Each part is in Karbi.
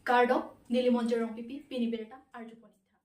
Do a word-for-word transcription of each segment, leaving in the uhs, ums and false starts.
Kardom, neli Monjir Rongpipi, pini birta arjupon-ik tha.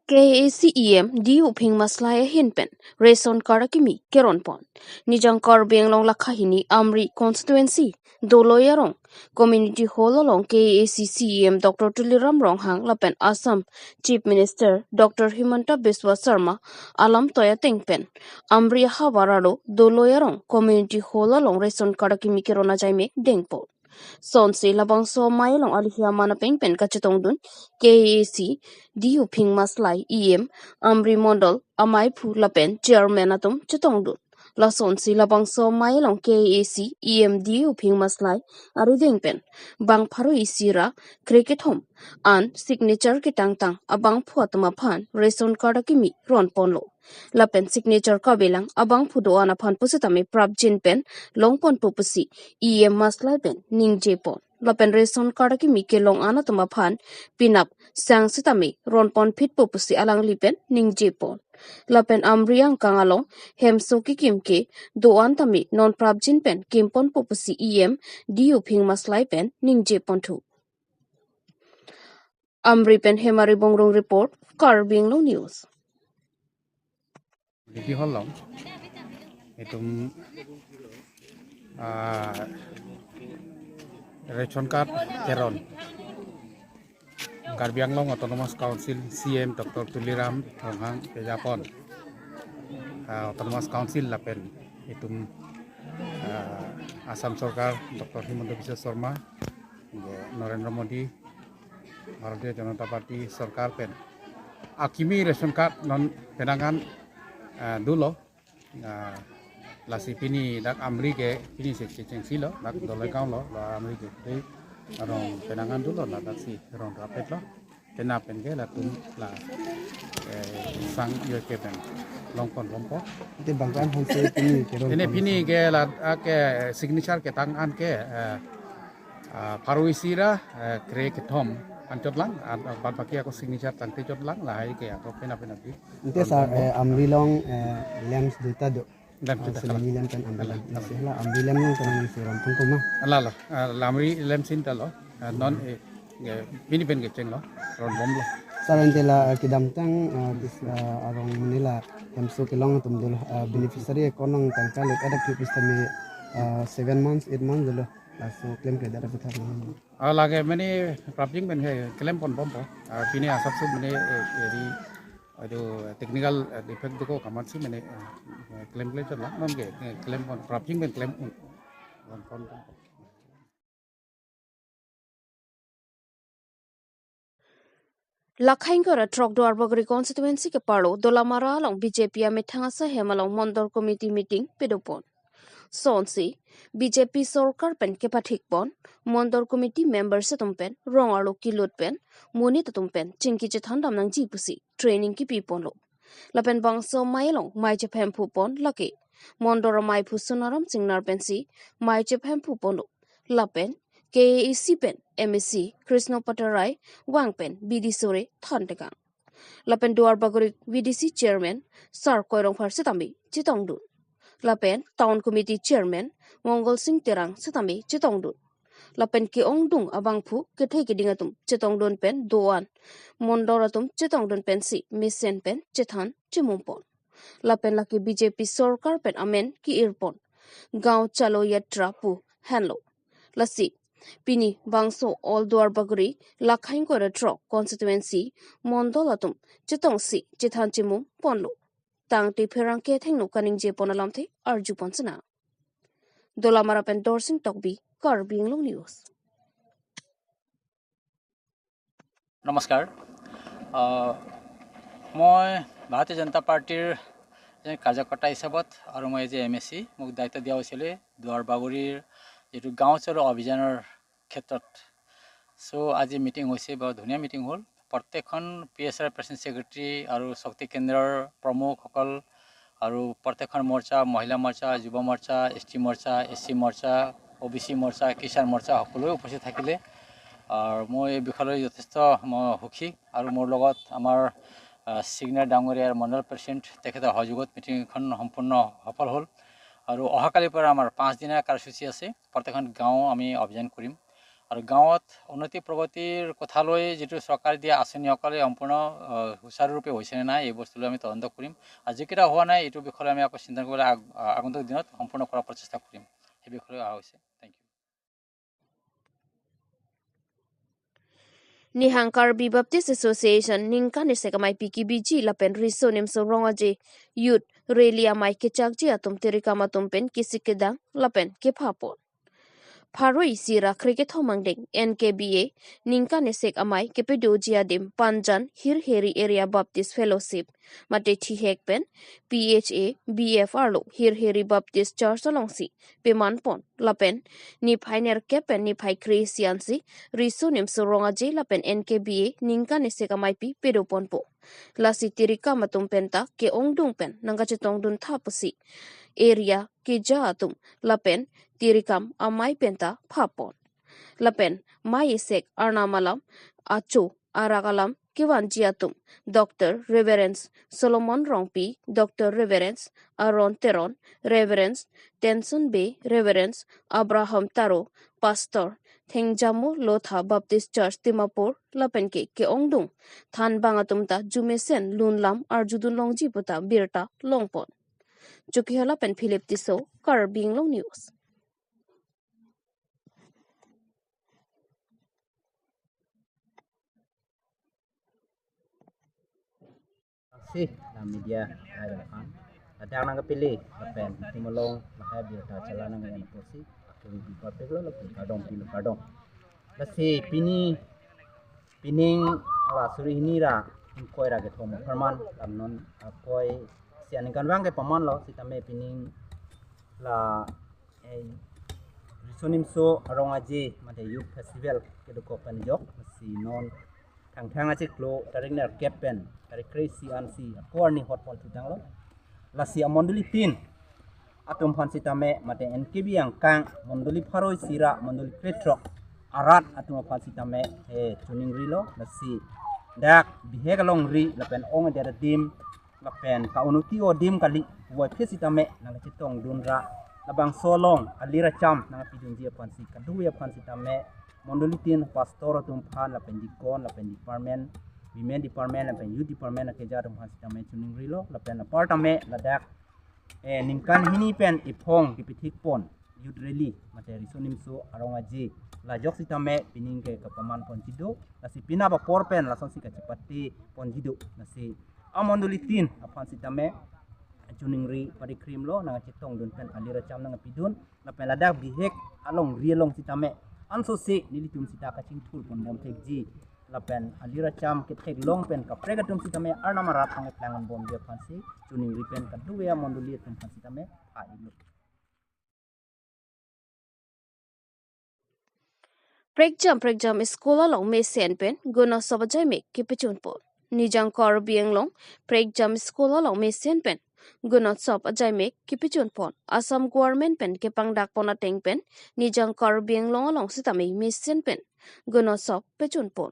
K A A C E M D U Phingma Salai ahin pen ration card akimi keronpon. Nijang Karbi Anglong lakha hini Amri constituency Doloi arong community hall along K A A C C E M Doctor Tuliram Ronghang lapen Assam Chief Minister Doctor Himanta Biswa Sarma alam toi ateng pen Amri ahavar arlo Doloi arong community hall along ration card akimi keron ajaime dengpon. Sonsi labangso amei along alihi aman apeng pen kachetongdun K A A C D U Phingma Salai E M, Amri Mondol ameiphu lapen chairman atum chetongdun. Lasonsi labangso amei along K A A C E M D U Phingma Salai arideng pen bang pharo isi ra krekethom an signature ketangtang abangphu atum aphan ration card akimi ronponlo. Lapen signature kavelang abangphu do-an aphan pusitame prapjin pen longponpo pusi E M Masalai pen ningjepon. Lapen ration card akimi kelong an atum aphan penap sang sitame ronponphitpo pusi alangli pen ningjepon. Lapen Amri angkang along hemso kekim kedo-an tame non prapjin pen kimponpo pusi E M D U Phingma Salai pen ningjeponthu. Amri pen Hemari Bongrung report, Karbi Anglong News. Community hall along itum, ah, ration card keron Karbi Anglong Autonomous Council C E M Doctor Tuliram Ronghang pejapon. Ah, Autonomous Council lapen itum, ah, Assam Sorkar Doctor Himanta Biswa Sarma, Narendra Modi, Bharatiya Janata Party Sorkar pen akimi ration card non penang an, ah, dolo. Ah, lasi pini dak Amri ke pini si chengchengsi lo, dak Doloi gaon lo, la Amri ke te arong penang an dolo, ladaksi ronrapetlo. Penap pen ke latum la, eh, sang yo ke pen longponponpo. Te bang ko-an aphansi pini keron? Ene pon pini ke la, ah, ke signature ketang an ke, eh, ah, pharo isi ra, eh, krekethom anchot lang, ah, bad baki ako signature tangte chot lang, lahai ke ako penap penap di. Ante sir, eh, Amri along, eh, lamps duita do. Lamps duita, ah, Salai lamps pen Amri lamps. Lasi hala Amri lamps along kaningje ronpon ko ma? Ala lo, ah, la Amri lamps sinta lo, ah, non, eh, eh, pini pen kechenglo, ronbomlo. Sir, ante la, ah, kedamtang, ah, kis-, ah, arong mane la hemso kelong atum dolo, ah, beneficiary account along tangka le kada kipis tame, ah, seven months, eight months dolo. Laso claim ke dara puthak lo. Ah, lake mane prapjin pen ke claim ponbompo. Ah, pini asap su mane, eh, eri, aduh, technical, eh, defect doko kamatsi mane, eh, claim claim chot lang, non ke, eh, claim pon, prapjin pen claim un. Pon, pon, pon. Lakhaing kora throk Duarbagori constituency keparlo Dolamara along B J P amethang asai hem along Mondol Committee meeting pedopon. Sonsi B J P sorkar pen kepathikpon Mondol Committee members atum pen rong arlo kilut pen monit atum pen chingki chethan dam nangji pusi training kipiponlo. Lapen bangso amei along mei chephemphupon lake Mondol ameiphu Sonaram Singnar pensi mei chephemphuponlo. Lapen K A A C pen M A C Krishna Patarai vang pen bidi sore thantekang. Lapen Duarbagori V D C chairman Sar Koirongphar sitame chetongdun. Lapen town committee chairman Mongol Sing Terang sitame chetongdun. Lapen ke-ongdung abangphu kethe keding atum chetongdun pen do-an, Mondol atum chetongdun pensi mesen pen chethan chemumpon. Lapen lake B J P sorkar pen amen ke-irpon Gaon Chalo Yatra pu henlo. Lasi pini bangso all Duarbagori Lakhaing kora throk constituency Mondol atum chetongsi chethan chemumponlo. Tangte pherangke athengno kaningjepon alamthe arjupon sinang. Dolamara pen Dorsing Tokbi, Karbi Anglong News. নমস্কাৰ। আহ, মই ভাৰতীয় জনতা পাৰ্টীৰ এজন কাৰ্যকৰ্তা হিচাপত আৰু মই as A M A চি, মোক দায়িত্ব দিয়া হৈছিলে দুৱাৰবাগৰিৰ যিটো গাঁও চলো অভিযানৰ ক্ষেত্ৰত। চ' আজি মিটিং হৈছে, বৰ ধুনীয়া মিটিং হ'ল। প্ৰত্যেকখন পি এছ আৰ প্ৰেচিডেণ্ট ছেক্ৰেটাৰী আৰু শক্তি কেন্দ্ৰৰ প্ৰমুখসকল আৰু প্ৰত্যেকখন মৰ্চা, মহিলা মৰ্চা, যুৱ মৰ্চা, এছ টি মৰ্চা, এছ চি মৰ্চা, অ' বি চি মৰ্চা, কিষাণ মৰ্চা সকলোৱে উপস্থিত থাকিলে। আৰু মই এই বিষয়লৈ যথেষ্ট মই সুখী। আৰু মোৰ লগত আমাৰ, আহ, ছিগনাৰ ডাঙৰীয়া আৰু মণ্ডল প্ৰেচিডেণ্ট, তেখেতৰ সহযোগত মিটিংখন সম্পূৰ্ণ সফল হ'ল। আৰু অহাকালিৰ পৰা আমাৰ পাঁচদিনীয়া কাৰ্যসূচী আছে। প্ৰত্যেকখন গাঁও আমি অভিযান কৰিম আৰু গাঁৱত উন্নতি প্ৰগতিৰ কথা লৈ যিটো চৰকাৰে দিয়া আঁচনি সকলে সম্পূৰ্ণ আহ, সুচাৰুৰূপে হৈছে নে নাই, এই বস্তু লৈ আমি তদন্ত কৰিম। আৰু যিকেইটা হোৱা নাই, এইটো বিষয়ে আমি আকৌ চিন্তা কৰিবলৈ আগ- আগন্তুক দিনত সম্পূৰ্ণ কৰাৰ প্ৰচেষ্টা কৰিম। সেই বিষয়ে অহা হৈছে। Thank you. Nihang Karbi Baptist Association ningkan isek amei P K B G lapen Riso Nimso Rong Aje Youth Rally amei kechakji atum tirikam atum pen kisik kedang lapen kephapon. Pharo isi ra krekethom angdeng N K B A ningkan isek amei kepedoji adim Panjan Hirheri Area Baptist Fellowship mate thihek pen P H A B F arlo Hirheri Baptist Church alongsi pemanpon lapen niphai nerkep pen niphai kre-isi ansi Riso Nimso Rong Aje lapen N K B A ningkan isek ameipi pedoponpo. Lasi tirikam atum penta ke-ongdung pen nangkachetongdun tha pusi area keja atum lapen tirikam amei penta phapon. Lapen mei isek arnam alam acho arak alam kevanji atum Doctor Reverend Solomon Rongpi, Doctor Reverend Aaron Teron, Reverend Tenson Bey, Reverend Abraham Taro, Pastor Thengjamo Lotha Baptist Church Dimapur lapen ke ke-ongdung thanbang atum ta jumesen lunlam arjudun longji puta birta longpon. Chokihola pen Philip Tisso, Karbi Anglong News. Si la media hai la kan. Ladak nangkepili lapen itum along lahai birta chala nang-en apotsi akuri bi public lo lapen kardom pilo kardom. Lasi pini pining la suri hini ra ingkoi ra kethom apharman lam non akoi si aningkanvang kepamanlo sitame pining la eh, Riso Nimso Arong Aje mate Youth Festival kedokok pen jok si non Thangthang achiklo tarik nerkep pen tarik kre-isi ansi ako arni hotpon thutanglo. Lasi amondoli tin atum aphan sitame mate N K B angkang mondoli pharo isi ra mondoli krethrok arat atum aphan sitame he chuningrilo. Lasi dak bihek alongri lapen ong adet adim lapen ka-unuti adim kali puvoiphit sitame nangkachetongdun ra labangso along alir acham nangpidunji aphansi kadokave aphan sitame mondoli tin pastor atum aphan lapen deacon lapen department, women department lapen youth department akeja atum aphan sitame chuningrilo lapen apartame ladak eh, ningkan hini pen iphong kepithikpon youth rally mate Riso Nimso Arong Aje lajok sitame pining ke kapamanponji do. Lasi pini apor pen lasonsi kachepate ponji do. Lasi amondoli tin aphan sitame chuningri parikrimlo nangkachetongdun pen alir acham nangpidun lapen ladak bihek alongri along sitame ansose nelitum sita kachingthurponbom thekji lapen alir acham ketheklong pen kaprek atum sitame arnam arat pangeplang anbomji aphansi chuningri pen kadokave amondoli atum aphan sitame ha-ilo. Prekjam prekjam school along mesen pen Gunosop ajaimek kepechunpon. Nijang Karbi Anglong prekjam school along mesen pen Gunosop ajaimek kepechunpon. Assam government pen kepangdakpon ateng pen Nijang Karbi Anglong along sitame mesen pen Gunosop pechunpon.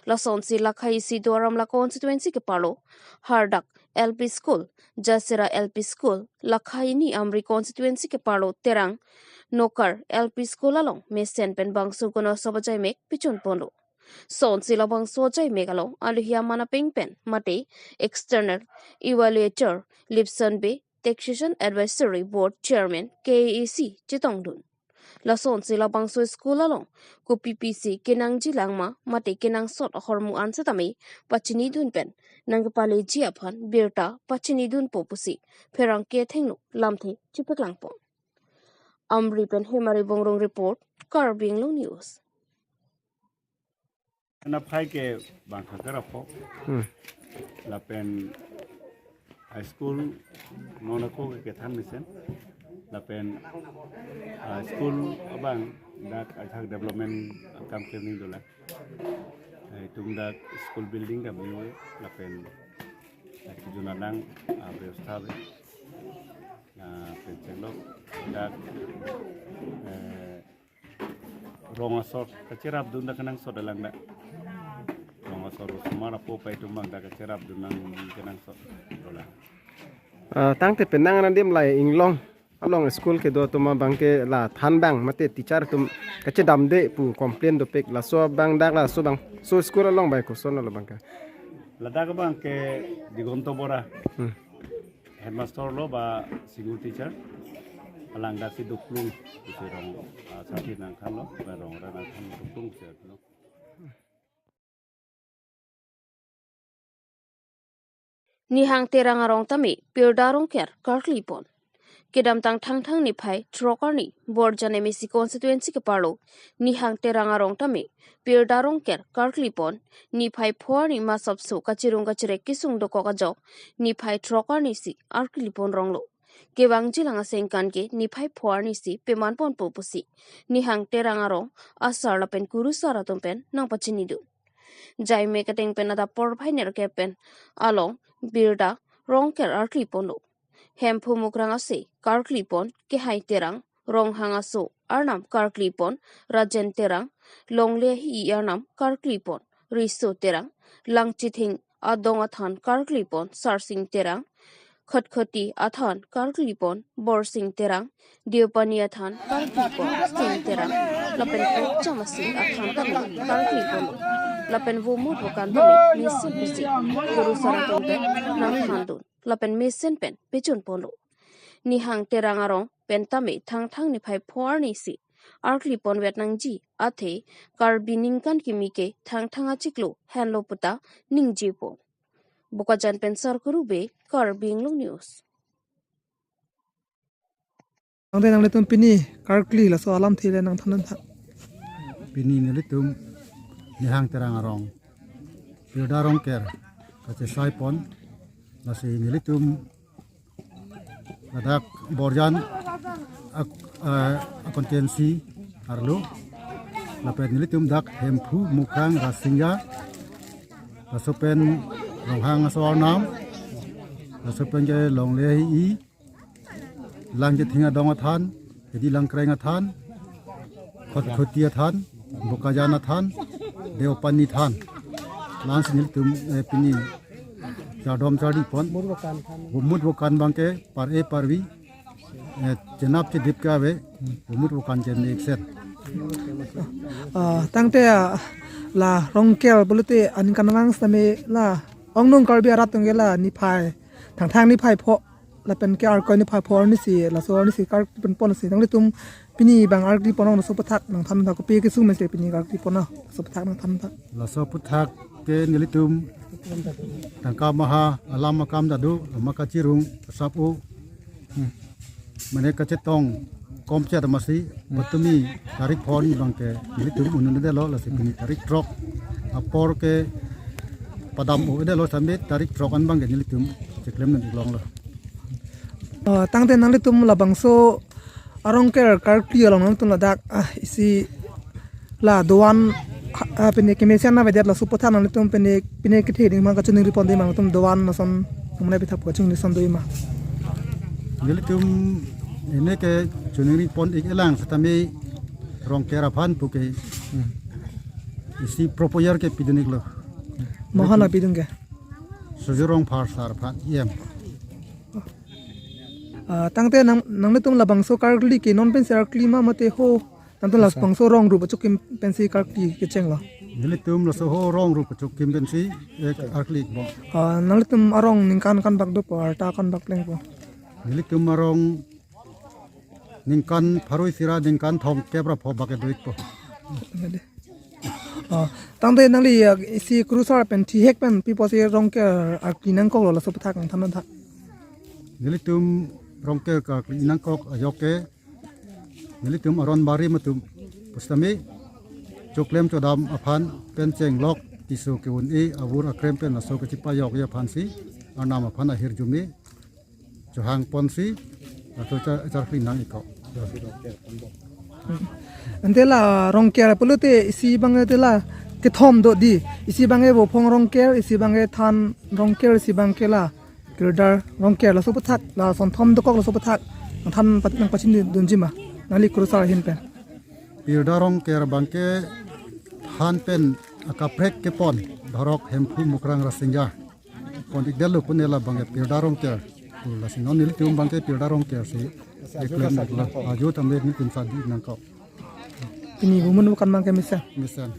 Lasonsi Lakha isi Duar Amla constituency keparlo Hardak L P School, Jasera L P School, Lakha hini Amri constituency keparlo Terang Nokar L P School along mesen pen bangso Gunosop ajaimek pechunponlo. Lasonsi labangso ajaimek along alohi aman apeng pen mate external evaluator Lipson Bey, Taxation Advisory Board Chairman K A A C chetongdun. Lasonsi labangso school along kopi pisi kenangji langma mate kenangsot ahormu an setame pachinidun pen nangkepaleji aphan birta pachinidunpo pusi pherangke athengno lamthe chipaklangpon. Amri pen Hemari Bongrung report, Karbi Anglong News. Ena phai ke bang khaker apok. Hmm. Lapen high school non ako ke kethan mesen. Lapen high school abang dak ajak development akam klemning dolang. Eh, itum dak school building kami lapen dak junalang, ah, bebostha ave. Lapen chenglok dak, eh, rong asor kacherapdun dak kenangsot dolang dak. Rong asor osomar apo pai atum abang dak kacherapdun nang kenangsot dolang. Ah, tangte penang adim lai inglong. Along school kedo atum abangke la than abang mate teacher atum kachedamde pu complain dopik, laso abang dak laso abangso school along abang koson lo abangke. Ladak abangke Digonto Bora. Hmm. Headmaster lo ba single teacher. Alang dak si Duklung, si rong, ah, sati nangthanlo, ba rong ra nangthan Duklung si lo. Nihang Terang arong tame pirda rongker karkli pon. Kedamtang Thangthang niphai throk arni Borjan M A C constituency keparlo Nihang Terang arong tame pirda rongker karkli pon, niphai pho arni masapso kachirung kachirek kesung dokok ajok niphai throk arni si arkli pon ronglo. Kevangji lang asengkan ke niphai pho arni si peman ponpo pusi Nihang Terang arong asar lapen kurusar atum pen nangpachinidun. Jaime keteng pen adap porphai nerkep pen along pirda rongker arkli ponlo. Hemphu Mukrang ase karkli pon Kehai Terang, Ronghang aso arnam karkli pon Rajen Terang, Longle hi-i arnam karkli pon Riso Terang, Langchithing adong athan karkli pon Sarsing Terang, Khatkhati athan karkli pon Borsing Terang, Deopani athan karkli pon Sing Terang, lapen Kokcham ase athan tame karkli ponlo. Lapen vomut vokan tame mesen pusi kurusar atum pen nangthandun, lapen mesen pen pechun ponlo. Nihang Terang arong pen tame Thangthang niphai pho arni si arkli ponvet nangji athe Karbi ningkan kimi ke Thangthang achiklo henlo puta ningjepo. Bokajan pen Sarkuru Bey, Karbi Anglong News. Tangte nanglitum pini karkli laso alamthe le nangthan tha. Pini nelitum Nihang Terang arong pirda rongker kachesai pon, lasi nelitum ladak Borjan ak-, eh, akonstituensi arlo, lapen nelitum dak Hemphu Mukrang Rasinja, laso pen Ronghang aso arnam, laso pen ke Longle hi-i, Langchithing adong athan, Kedi Langkreng athan, Khatkhati athan, Bokajan athan, Deopani than. Langsi nelitum, eh, pini chardom chardi pon. Vomut vokan abangke par-e parvi, eh, chenap chedip ke ave, vomut vokan ke mesen. Ah, tangte, ah, la rongker pulote aningkan vang sitame la ongnung Karbi arat atum ke la niphai Thangthang niphai pho lapen ke arkoi niphai pho arni si laso arni si karkli pon pon si, nanglitum pini abang arkli pon ong laso aputhak nangthan tha, kopi kesung mesen pini karkli pon ong laso aputhak nangthan tha. Laso aputhak ke nelitum tangka maha alam akam dadu ama kachirung sap-o. Hmm. Mane kachetong komchet amatsi, hmm, patumi tarik pho arni abangke nelitum un-un-edetlo, lasi pini tarik throk apor ke padam-o-edetlo sitame tarik throk an abangke nelitum cheklem nangji longlo. Ah, tangte nanglitum labangso arongker karkli along nanglitum ladak, ah, isi la doan, ah, pine kemesen avedet laso aputhak nanglitum pine, pine kethe ding ma kachiningri pon ding ma, nanglitum doan lason nangmane pithak kachiningri son do ma? Nelitum pine kachiningri pon-ik-elang sitame rongker aphan puke, hmm, isi proposal ke pidun-iklo. Mo-han nelitum pidun ke? Sujurong Phar sar aphan, E M. Ah, tangte nang, nanglitum labangso karkli ke non pensi arkli ma mate ho, nangtum, acha, labangso rong rup achokim pensi karkli kechenglo? Nelitum laso ho rong rup achokim pensi, eh, arkli bom. Ah, nanglitum arong ningkan kanbak dopo, arta kanbak plengpo? Nelitum arong ningkan pharo isi ra ningkan thomkep ra pho bak ke do-ikpo. Ah, tangte nangli, ah, isi kurusar pen thihek pen pi apotsi rongker arkli nangkoklo, laso aputhak nangthan tha. Nelitum rongker karkli nangkok ajok ke nelitum aron barim atum pusitame choklem chodam aphan pen chenglok, tiso ke-un-e, avur akrem pen laso kachipajokji aphansi arnam aphan ahirjume chohang ponsi laso cha-, charkli nang-ikkok. Ante la rongker pulote isi abang te la kethom do dei, isi abang vo phong rongker, isi abang than rongker, isi abang ke la pirda rongker, laso aputhak, lason thom dokok laso aputhak nangthan pat nangpachinidunji ma nangli kurusar ahin pen? Pirda rongker abangke than pen akaprek kepon, dhorok Hemphu Mukrang Rasinja pon-ikdetlo pune labangke pirda rongker. Pu lasi non nelitum abangke Pirda Rongker si declare nanglo. Ajo tame nelitum sadi nangkok. Pini bumun bukan abangke mesen. Mesen.